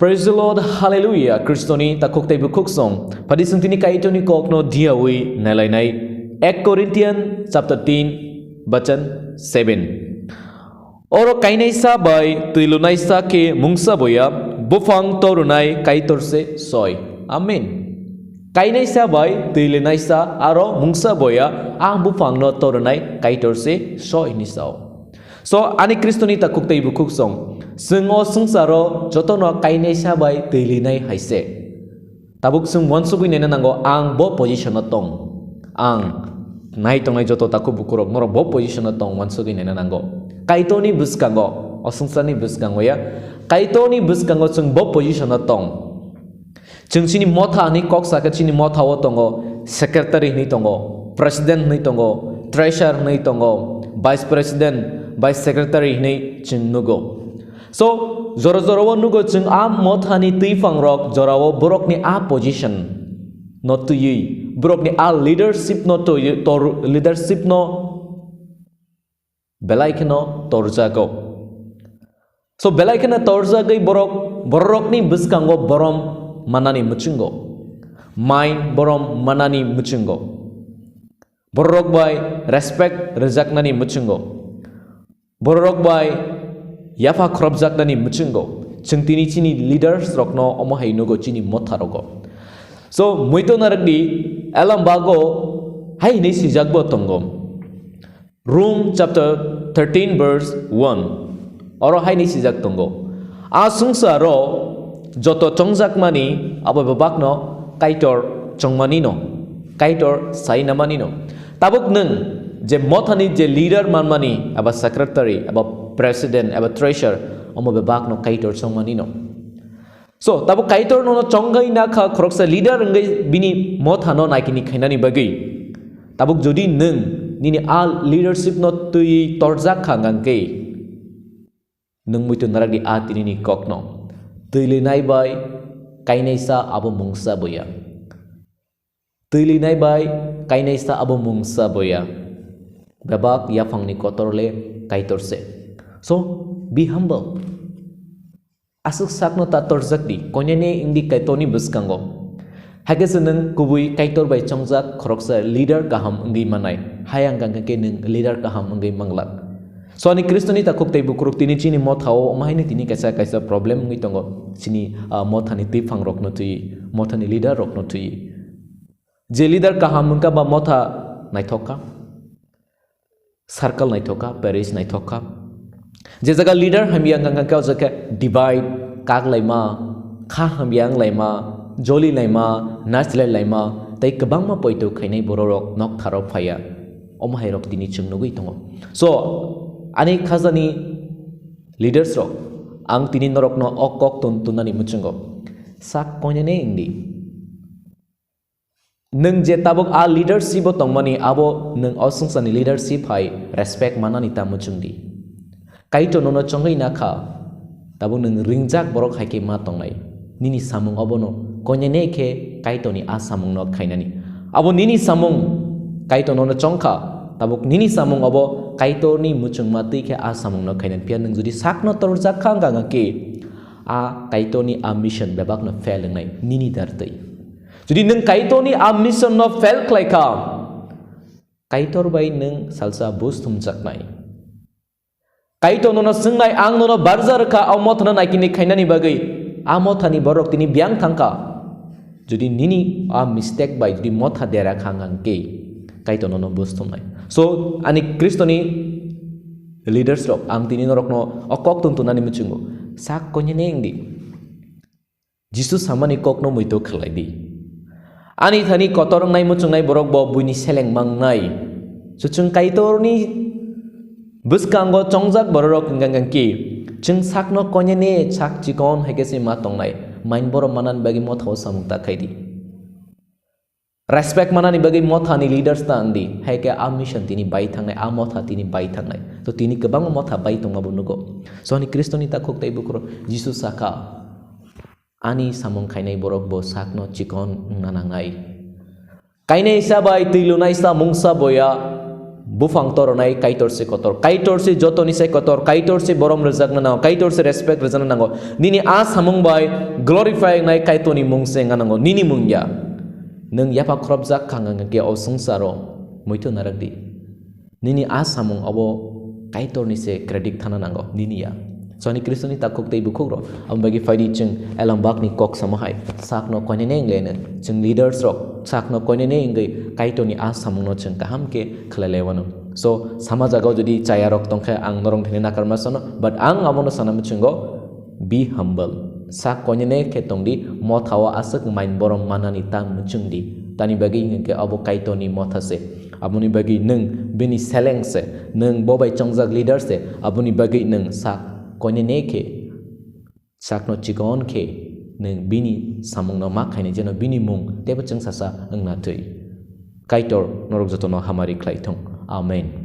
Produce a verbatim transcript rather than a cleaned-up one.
Praise the Lord, Hallelujah. Kristoni takhuk tei bukhuk song. Phadi song tini Kaitorni kokno diawi nailainai. Ek Corinthian chapter tin, bachan seven. Oro kainaisa bai twi lunaisa khe mungsa boya, buphang torunai Kaitor se soi. Amen. Kainaisa bai twi lunaisa aro mungsa boya, a buphangno torunai Kaitor se soi hinwi sao. So, ani Kristoni takhuk tei bukhuk song, chwng o swngcharo jotono kainaisa bai twi linai hai se. Tabuk chwng uansugwi naina nango, ang bo position o tong. Ang nai tongnai joto takhuk bukhurok, norok bo position o tong, uansugwi naina nango. Kaitorni bwskango, o swngcharni bwskango ya, Kaitorni bwskango chwng bo position o tong. Chwng chini motha hinwi kok sakha, chini motha o tongo, secretary hinwi tongo, president hinwi tongo, treasurer hinwi tongo, vice president, vice secretary hinwi chwng nugo. So, jora jora o nugo chwng a mothani twiphang rok jora o borokni a position no twiwi, borokni a leadership no twiwi, tor-, leadership no belai kheno torjago. So, belai kheno torjagwi borok, bororokni bwskango borom manani muchungo. Main borom manani muchungo. Bororok bai respect rwjaknani muchungo. Bororok bai yapha khorobjaknani muchungo. Chwng tini chini leaders rokno omo hai nugo chini motha rogo. So, muito narwkdi, Elam bago hai hinwi swijak bo tongo. Rom chapter thirteen verse one. Oro hai hinwi swijak tongo. A swngcharo joto chongjakmani abo bebakno Kaitor chongmanino, Kaitor sainamanino. Tabuk nwng je mothani je leader manmani, aba secretary, aba president, aba treasurer, omo bebakno Kaitor chongmanino. So, tabuk Kaitor nono chongwi nakha khoroksa leader wngwi bini mothano naikini khainani bagwi. Tabuk jodi nwng nini a leadership no twiwi torjak kha hwnkhe, nwng muitu narwkdi a tinini kokno. Twilinai bai kainaisa abo mungsa boya. Twilinai bai kainaisa abo mungsa boya. Bebak yaphangni kotor le Kaitor se. So, be humble. Aswk sakno ta torjakdi, koinene wngdi Kaitorni bwskango. Hakhe se nwng kubui Kaitor bai chongjak khoroksa leader kaham wngwi manai. Hai ang kangkhe nwng leader kaham wngwi manglak. So ani Khristoni takhuk tei bukhurok tini chini mothao omo haino tini kaisa kaisa problem wngwi tongo. Chini, ah, mothani twiphang rokno twi, mothani leader rokno twi. Je leader kaham wngkha ba motha naithok kha. Circle naithok kha, parish naithok kha. Je jaga leader hamya wngkha khe o jaga divide, kak laima, kha hamya wng laima, joli laima, nasilai laima, tei kwbangma poito khainai bororok nok tharo phaiya. Omo hai rok tini chwng nugwi tongo. So, ani khajani leaders rok, ang tini norokno o kok tun tunani muchungo. Sak koinene wngdi. Nwng je tabuk a leadership o tongmani, abo nwng o swngcharni leadership hai respect manani ta muchungdi. Kaitor nono chongwi nakha, tabuk nwng ringjak borok hai khe ma tongnai. Nini samung obono koinene khe Kaitorni a samungno khainani. Abo nini samung, Kaitor nono chongkha, tabuk nini samung obo Kaitorni muchungma twi khe a samungno khainani. Phiya nwng jodi sakno torjak kha wngkha khe, a Kaitorni a mission bebakno fail wngnai nini dar twi. Jodi nwng Kaitorni a mission no fail khlai kha, Kaitor bai nwng salsa bus thumjaknai. Kaitor nono swngnai, ang nono barja rwkha, o mothano naikini khainani bagwi, a mothani borok tini biyang thangkha. Jodi nini a mistake bai jodi motha dera kha hwnkhe, Kaitor nono bus thumnai. So, ani Khristoni leaders rok, ang tini norokno o kok tun tunani muchungo, sak koinene wngdi. Jisu samani kokno muitu khlai di. Ani thani kotor wngnai muchungnai borok bo buini seleng mangnai. Chuchung Kaitorni bwskango chongjak bororok wngkha khe, chwng sakno koinene sak chikon hai khe se ma tongnai. Main borok manani bagwi mothao samung ta khai di. Respect manani bagwi mothani leaders ta wngdi, hai khe a mission tini bai thangnai, a motha tini bai thangnai. To tini kwbangma motha bai tongma bo nugo. So ani Khristoni takhuk tei bukhurok Jisu sakha, ani samung khainai borok bo sakno chikon wngna nangnai. Kainaisa bai twi lunaisa mungsa boya, Buphang toronai Kaitor se kotor. Kaitor se jotoni sai kotor. Kaitor se borom rwjakna nango. Kaitor se respect rwjakna nango. Nini a samung bai glorify wngnai Kaitorni mung se wngna nango. Nini mung ya. Nwng yapha khorobjak kha wngkha khe o swngcharo muitu narak di. Nini a samung obo Kaitorni se credit thana nango, nini ya. Soni Kristoni takhuk tei bukhuk rok, aboni bagwi phaidi chwng elambakni kok samo hai. Sakno koinene wnglaino, chwng leaders rok, sakno koinene wngwi Kaitorni a samungno chwng kaham khe khlai laiwano. So, sama jagao jodi chaya rok tongkhe ang norok thani nakarma sano, but ang abono sana muchungo, be humble. Sak koinene khe tongdi, mothao aswk main borom manani ta muchungdi. Tani bagwi hwnkhe abo Kaitorni motha se. Aboni bagwi nwng bini seleng se, nwng bo bai chongjak leader se, aboni bagwi nwng sak koinene khe, sakno chikon khe nwng bini samungno ma khainai, jeno bini mung teibo chwngsasa wngna twi. Kaitor norok jotono hamari khlai thung. Amen.